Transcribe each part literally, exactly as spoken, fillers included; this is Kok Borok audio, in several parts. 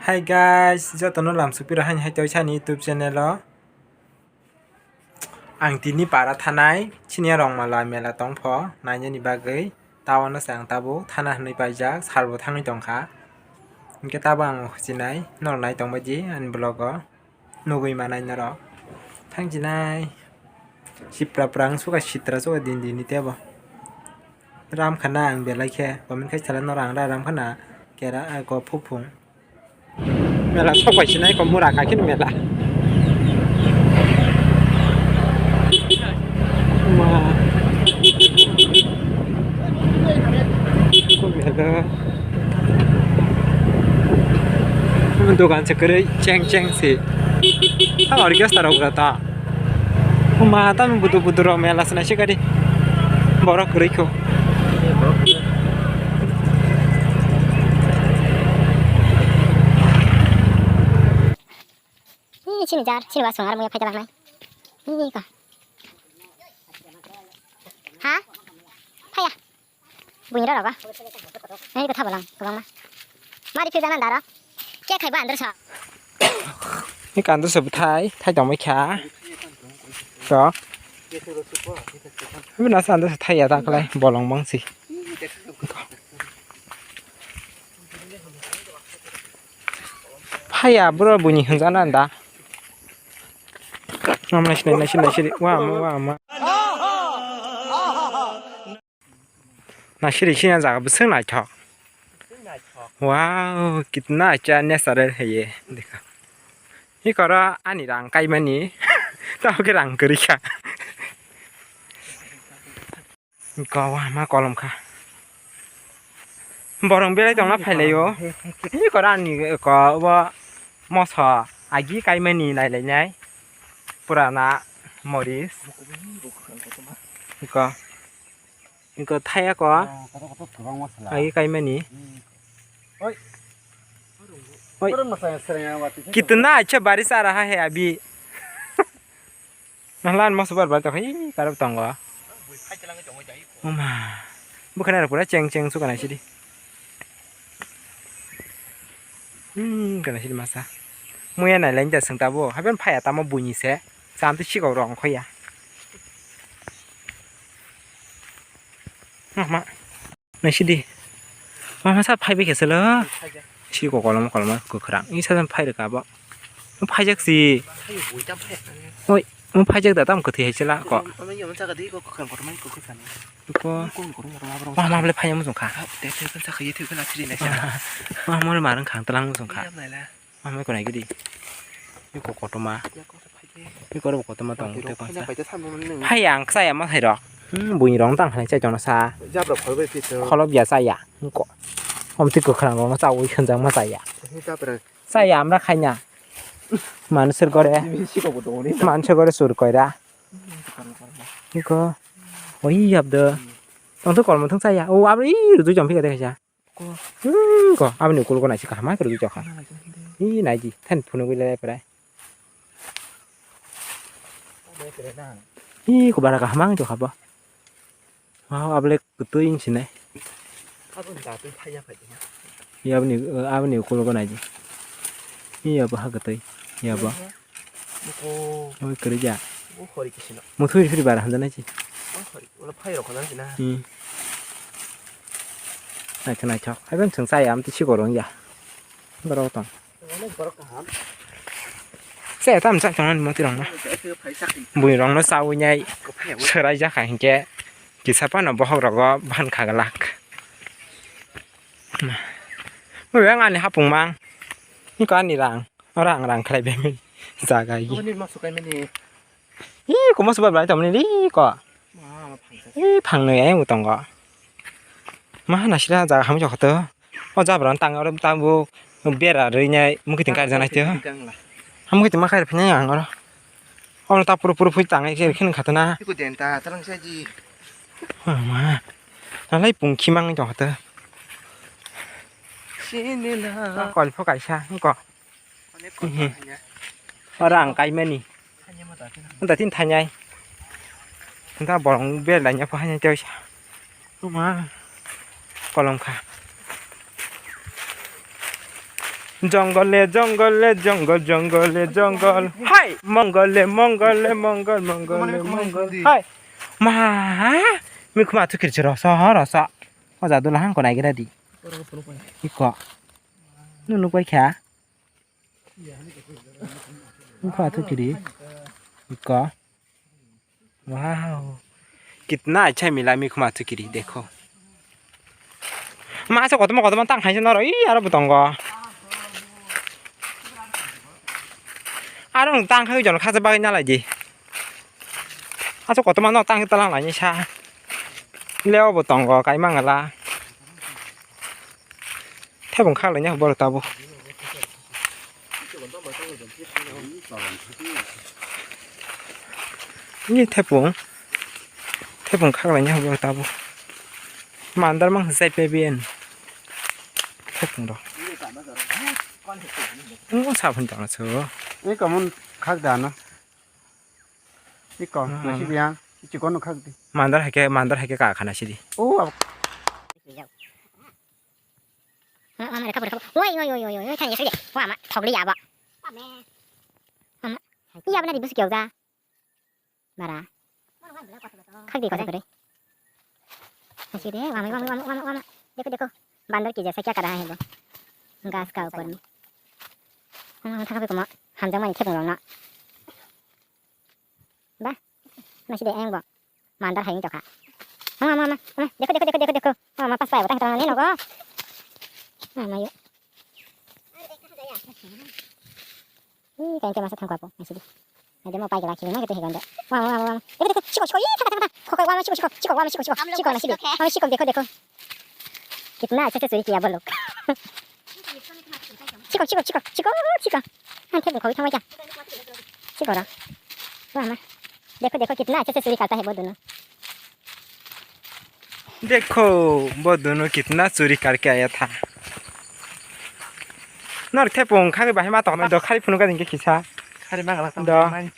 Hi guys, jotono lamsukpira haini hai toi sani YouTube channel o. Ang tini para thanai, chini Rongmala mela tongpho, nainani bagwi. Tawano se ang tabuk thana hwnwi paijak, salbo thangwi tongkha. Hinkhe tabuk ang huchinai, norok nai tongbaidi ani vlog o. Nugwi manai norok. Thangchinai. Sipra prang suka sitra suka din din ni tebo. Ram khana ang belai khe, comment khai sala norok ang ra ram khana kera, ah, ko phupung. Mela sok bai sinai ko mura kha khe mela. Ma. Ko mela. Dogan se kwrwi cheng cheng se. Ang orchestra rok ta. Ma ta budu budu rok mela se nai se gari. Borok kwrwi kho. Ih, chini jar, chini wasung ar mui phai ta baknai. Ih, ka. Ha? Phaya. Buini rok rogo. Nai kotha bolang, kwbangma. Mari phir jana daro. Ke khaiba andro sa. Ni kandro sa bthai, thai tong mai kha. To. Ibu nasa andro sa thai ya ta khlai, bolong bang si. Phaya bro buini hwnjana da. Namna sinai, nai sinai, sinai. Wa ma, wa ma. Naisiri sina jaga bwswk naithok. Wow, kitna acha natural hai ye. Dekha. Hi koro ani rang kaimani. Tamo khe rang kwrwi kha. Ko wa ma kolom kha. Borong belai tongna phailaio. Hi koro ani ko bo moso agi kaimani nailainai. Purana moris. Ko. Wngkha thaya ko. Ah, kotor kotor kwbangma sala. Agi kaimani. Hmm. Oi. Oi. Kotor masa yang sereng yang wati. Kitna acha baris aa raha hai abhi. Nahlan mas bar bar to hai karab tongo. Mama. Bukhana pura cheng cheng su kana sidi. Hmm, kana sidi masa. Muya nai lain da sengta bo. Haben phaya tamo buini se. Cham twi sikok rok ongkhoya. Mama. Naisidi. Mama sa phaibai khe selo. Sidi ko kolom kolom kwkhwrang. Isa phai rwkha bo. Phaijak si. Oi, mo phaijak da tam kwthwi hai sela ko. Ko. Mama bole phai mo jong kha. Mama le marang khang tlang mo jong kha. Amai ko nai gidi. Iko kotorma. Iko ro kotorma tong te kongsa. Phai ang ksa ya ma hai rok. Hmm, buini rong tang hai chai tong sa. Jabra khol bai phi to. Kholo bia sa ya. Iko. Om ti ko khang rong sa ui khanjang ma sa ya. Ni jabra. Sa ya amra khaina. Manusur gore. Ni si ko bo dong ni. Manusur gore sur koira. Iko. Oi yab do. Tong to kolmo thung sa ya. O abri ru du jom phi ka de sa. Ko. Hmm, ko. Aboni ukulgo naisi kaham ma kwrwngwi tongkha. Ih, naidi. Than phunugwi le prai. Ih, ko bara kaham ang tongkha bo. Wow, abole kwtwi wng sinai. Ih, aboni, aboni ukulgo naidi. Ih, abo ha kwtwi. Ih, abo. Oi kwrwija. Muthuri suri bara hamjaknai se. Hmm. Naithok naithok. Haiban chwng chaya amtwi sikoro wngya. Borok tong. Chaya tam chak tongnani mwtwi rokno. Bui rokno chawi nai swrai jakha hinkhe kisa phano bohok rogo ban kha glak. Mui bang ani hapung mang. Niko ani rang. Ora ang rang khlai bemani jaga gi. Aboni ma sukai mani. Ih, ko moso bai tongmani ri ko. Ma, ma phangsa. Ih, phangno ya yang tongo. Ma na sira jaga ham jokto. O jabra tang oro tang bu bera ri nyai mukhi ting kar janai to. Mukhi ting ma khai phina yang oro. Ono ta puru puru phui tang ai khe khin khatna. Iko den ta talang sa ji. Ma. Nalai pung khimang tong khato. Sini la. Kol pho kaisa ko. Oro ang kaimani. Anta tin thanai. Wngkha borok belaina phaina tei kolom kha. Jongole, jongole, jongol, jongole, jongol. Hai! Mongole, mongole, mongol, mongole, mongol. Hai! Ma! Mikuma thukir chiro, soho rosa. O jadu lahang ko naigira di. Iko. Nunu koi kha. Mikuma thukiri. Iko. Wow. Kitna acha mila mikuma thukiri, dekho. Ma asa kotorma kotorma tang khaisa noro, ih, aro bo tongo. Aro nwng tang khai jon khacha bagwi nalai di. Asa kotorma no tang talang laini sa. Leo bo tongo, kaimang la. Thebung khak laina borok tabuk. Ni thepung. Thepung khak laina borok tabuk. Mandar mang sai pe bien. Thepung do. Ngo sa phun tang so. Ni kamun khak da no. Iko, hmm. Nasi biang, iko no khak di. Mandar hai khe, mandar hai khe ka khana sidi. Oh, ab- Woi, woi, woi, woi, woi, thani sidi. Wa ma, thogli ya ba. Wa ma. Iya bana di busu kyau da. Bara. Khak di ko khak di. Nasi de, wa ma, wa ma, wa ma, wa ma, wa ma. Dekho, dekho. Bandar ki jaisa kya kar raha hai wo. Ghas ka upar mein. Hmm, thaka pe ko ma. Hamjang mani thepung rong na. Ba, nasi de eng bo. Mandar hai tokha. Ama, ama, ama, ama. Dekho, dekho, dekho, dekho, dekho. Ama, ama, pas pai, botang tang ni nogo. Ama, yo. Ih, kain te masa thang kwapo, nasi de. Ade mo pai gela khili na kete hegan de. Ama, ama, ama, ama. Dekho, dekho, siko, siko, ih, thaka, thaka, thaka. Khokoi, ama, siko, siko, siko, ama, siko, siko. Siko, nasi de. Ama, siko, dekho, dekho. Kitna acche se churi kiya bo log. Chikok, chikok, chikok, chikok, chikok. Ang thepung khogwi thangbai kha. Chikok ra. Wah, ma. Dekho, dekho, kitna acche se churi karta hai bo dono. Dekho, bo dono kitna churi karke aaya tha. Nor thepung khagwi bahai ma tokma do khari phunukha dingke kisa. Khari ma gala do.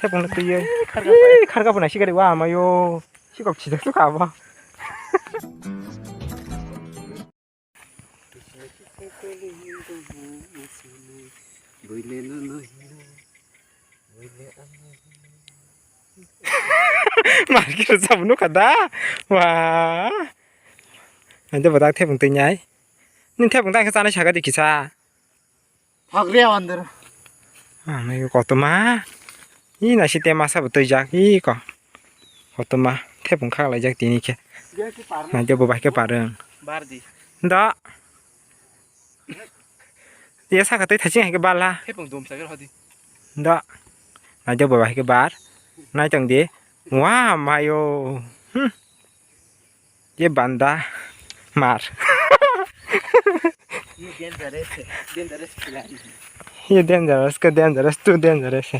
Thepung no twiwi. Ih, kharga phunai sikari wa amayo. Chikok chijak sukha bo. Market rwchapmung nukha da? Wah. Ante bodak thepung twi nai. Nini thepung tang khe chanai saka di kisa. Phagriya andar. Amai kotorma. Ih, nasi te masa bo twijak. Ih, ko. Kotorma. Thepung khak laijak tini khe. Naide bo bai khe parwng. Bardi. Da. Iya saka twi thaching hai khe bala. Thepung dum sa hodi. Da. Naide bo bai khe bar. Nai tong di. Wah, mayo. Hmm. Ye banda mar. Ye dangerous, dangerous ke dangerous, too dangerous.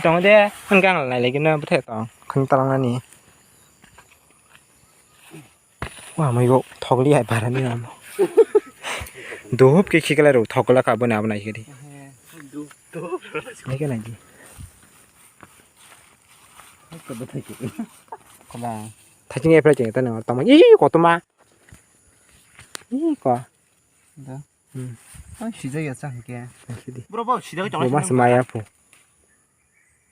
Tong de, ang gang lai lagi na bwthai tong, khung talang nani. Wa mai go thokli ai barani amo. Dup ke khikla ro thokla ka bana bana kiri. Nai ke nai di. Koma. Thaching e prai cheng tane tama. Ih, kotorma. Ih, ko. Da. Hmm. Ai, sijak ya chang ke. Sidi. Bro, bro, sijak chang. Bo mas maya phu.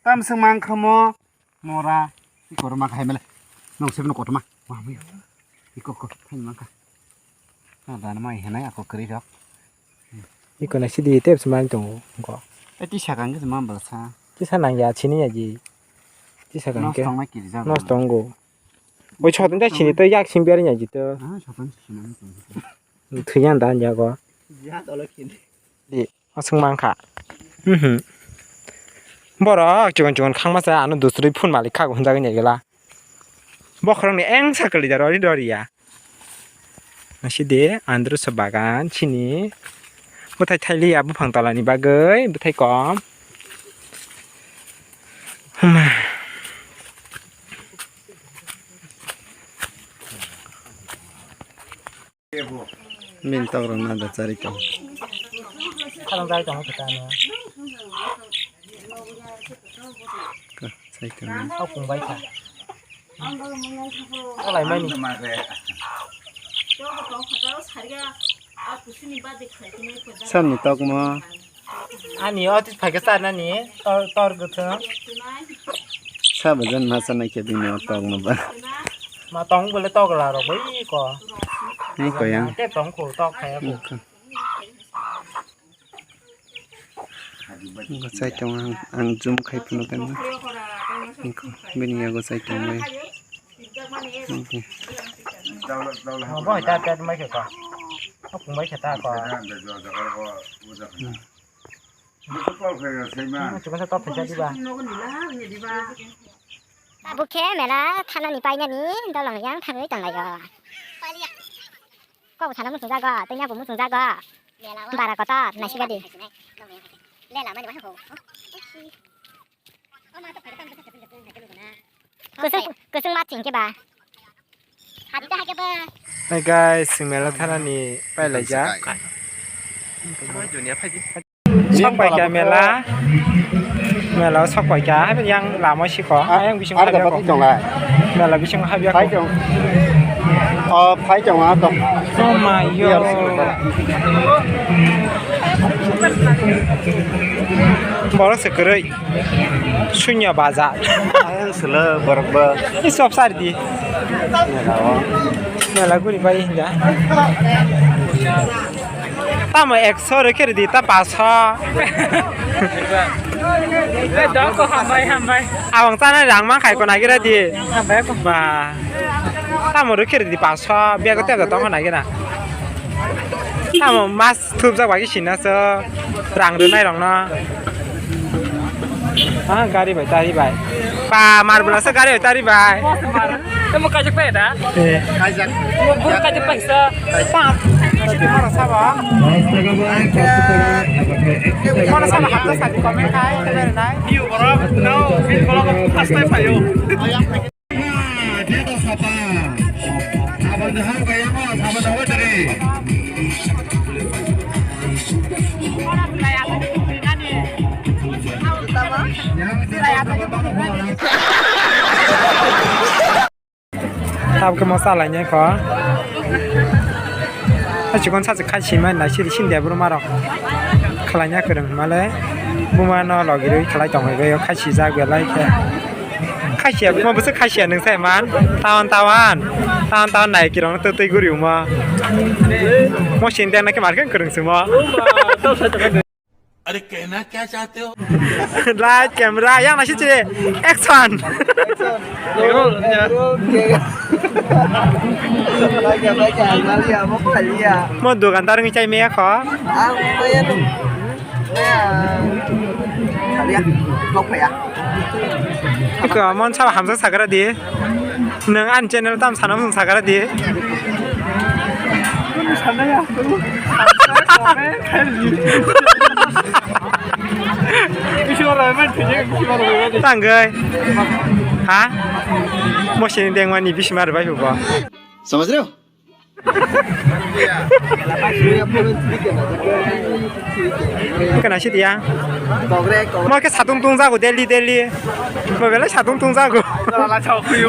Tam sung mang khamo. Mora. Iko roma khai mele. Nong sebe no kotorma. Wa, mi. Iko ko khai mang kha. Na dan mai henai ako kri rok. Iko na sidi tep sumang tongo ko. E ti sakang ke sumang balsa. Ti sanang ya chini ya ji. Ti sakang ke. Nos tong mai kiri jago. Nos tongo. Oi, soton ta sini to yak sim biar nya ji to. Ah, soton sini. Thuyan dan ya go. Ya tolo kini. Di, asung mang kha. Mhm. Borok chikon chikon khangma sa ano dusri phun malik kha gun jagani gela. Bokhorok ni eng sakali da rori rori ya. Nasi de andro sa bagan chini. Bwthai thailiya buphang tolani bagwi bwthai kom. Huma. Min tok rok na da chari kom. Khalong jai tong kha ta no. Ka, Tong lai mani. Salni tokmo. Ani office phaikhe charnani tor, tor kwthwng. Sabajan ma chanai khe bini o tokno ba. Ma tong bole tokla rok bai ko. Ni ko yang. Te tong ko tok kha ya ko. Ni ko. Bo chai tong ang, ang zoom khai phano kani. Ni ko. Bini yago chai tong bai. Ni ko. Ma bo ta ta mai ko. Ko mai ta ko. Hmm. Chukun sa top phaisa diba? Tabuk khe mela thanani painani dolong yang thangwi tonglaio. Kok thana muchung jago, tei yago muchung jago. Bara kotor, naisik di. Kusung, kusung ma ching khe ba. Hai guys, chwng mela thanani pailaijak. Sok paikha mela. Mela o sok paikha. Hai yang lama siko. Hai yang bising habya ko. Mela bising habya ko. Oh, phai tong a to. Oh my God. Borok se kwrwi. Sunya baja. Ayang selo borok ba. Ni sop sar di. Mela guri bai hinda. Tamo ekso rw khe rwdi ta paso. Doko hambai hambai. Abang chana rang mang khai ko nagira di. Hambai ko. Ba. Tamo rw khe rwdi paso bego tebda tong nagira. Tamo mas thupjak bai sina so rang rwnai rok no. Ah, gari bai, gari bai. Pa, mar bela sa gari bai, gari bai. Tamo kajak pai da? Eh. Kajak. Buru kajak pai sa. Pa. Kajak pai sa ba? Mana sa hapta sa di komen kai, kebe nai. View borok, no, view borok, first time payo. Jeta sapa. Sabun dahar kaya mo, sabun dahar tadi. Tabuk mo salai nai kho. Chikon sa khai sima nai siri sin de bro marok. Khalai nya kwrwng male. Buma no logi rwi khalai tong bai khai sijak belai khe. Khasiya, mo bwswk khasiya nwng sai man. Tawan, tawan. Tawan, tawan nai kirong twi twi guri mo. Mo sin teng nai khe mar khe kwrwng se mo. Are kehna kya chahte ho? Light, camera, yang nasi chile. Action. Mo dukandar ngi chai meya kho. Iko mon saba hamsa sagra di. Nwng ani channel tam sana mung sagra di. Tangoi. Ha? Mo sini dengmani bisi mar bai hubo. समझ रहे हो? Kana si dia. Mo ke satung tung jago daily, daily. Mo belai satung tung jago.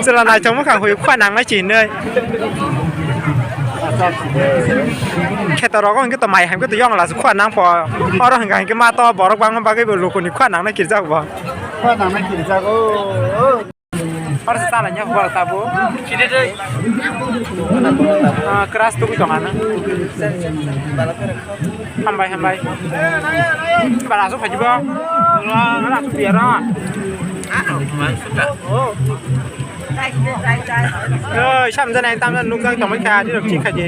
Chwla naithok mokang hoyo khua nang nai chinoi. Kheto rogo hwnkhe to mai hwnkhe to yong la khua nang pho. Oro hwnkha hwnkhe ma to borok bangma bagwi bo lukuni khua nang nai kirjak bo. Khua nang nai kirjak o. Oro se chala nya hukar tabo. Ah, keras tugui tong ano. Hambai, hambai. Bara asuk phaji bo. Bara asuk biya ra. Oi, sam jana tam jana nukjak tongmai kha, di rok chik kha je.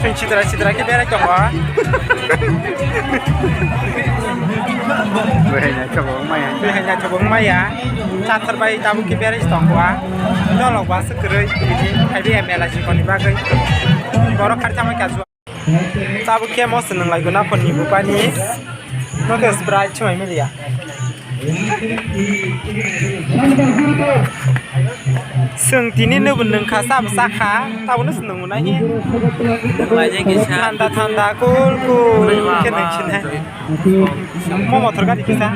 Chwng sitra sitra khe berai tongo. Bwrwi naithok bo wngmaya. Bwrwi naithok bo wngmaya. Chathar bai tabuk khe berai tongo a. Dolok ba se kwrwi tini hai bai mela sikoni bagwi. Borok khar chamai kasu. Tabuk khe mo se nwnglai guna phone ni bupani. Nokhe Sprite chumai miliya. Chwng tini nubun nwngkha, chabo chakha, tabukno chwng nungmano hi. Thanda thanda, cool cool khe nwngsinai. Mo motor gari kisa.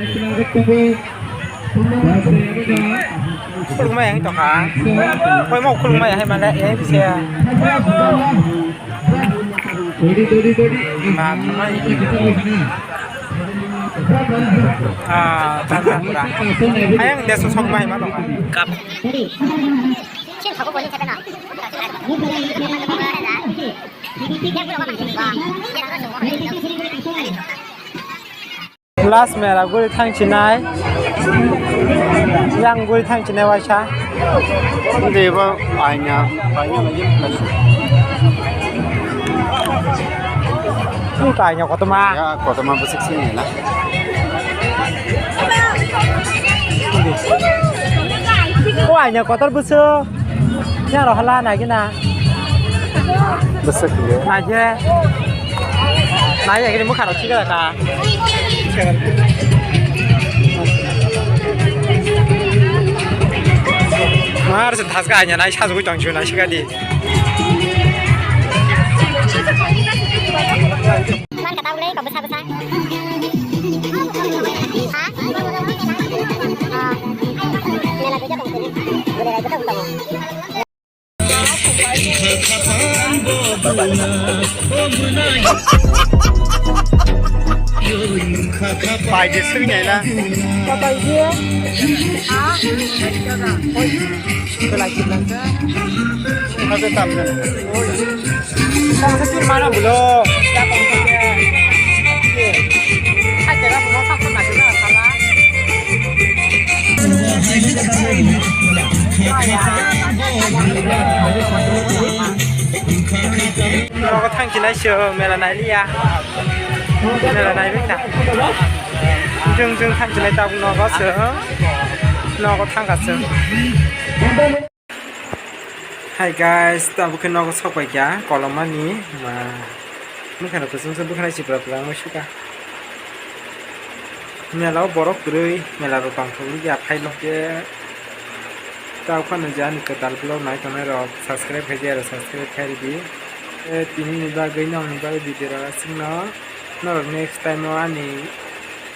Khulumaya hai tongkha. Koi mo khulumaya hai male, eh, bisa. Ah, thanda pura. Ayang dia sosok mai ma tongkha. Kap. Last mela guri thangsinai. Yang guri thangsinai waisa. Deba aina, aina lagi. Ini kayaknya kotoma. Ya, kotoma besik sini lah. O aina kotor busu. Ya rohala nagi na. Besik ya. Nagi. Nagi ini muka roti kala ka. Mar se thas ka aina nai sajugui tong ju nai sikadi. Man kata ulai kok besar besar. Ha? Ah. Mela gede kok ini. Gede gede kok. Pai je sui nai la. Pai je. Ha? Pai je. Ito lagi lang ka. Ito tam na. Ito sa tur mana bulo. Ya kong kong ya. Ay, tera bulo sa ko na tera sala. Nogo thang chinai se mela nai liya. Mela nai bikha. Jung jung thang chinai tabuk nogo se. Nogo thang ka se. Hi guys, tabuk khe nogo sok pai kha kolomani ma mukha no kusum se bwkhwnai sipra pla wng suka. Mela o borok kwrwi, mela rok tongthok ya phai nok khe. Tabuk phano je ani kwtal vlog nai tongnai rok subscribe khai di aro subscribe khai ridi. Eh, tini ni bagwi nokni bagwi video rok aswk no norok next time o ani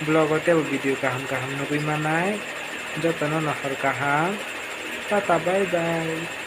vlog o teibo video kaham kaham nugwi manai. Jotono no hor kaham. Tata bye bye.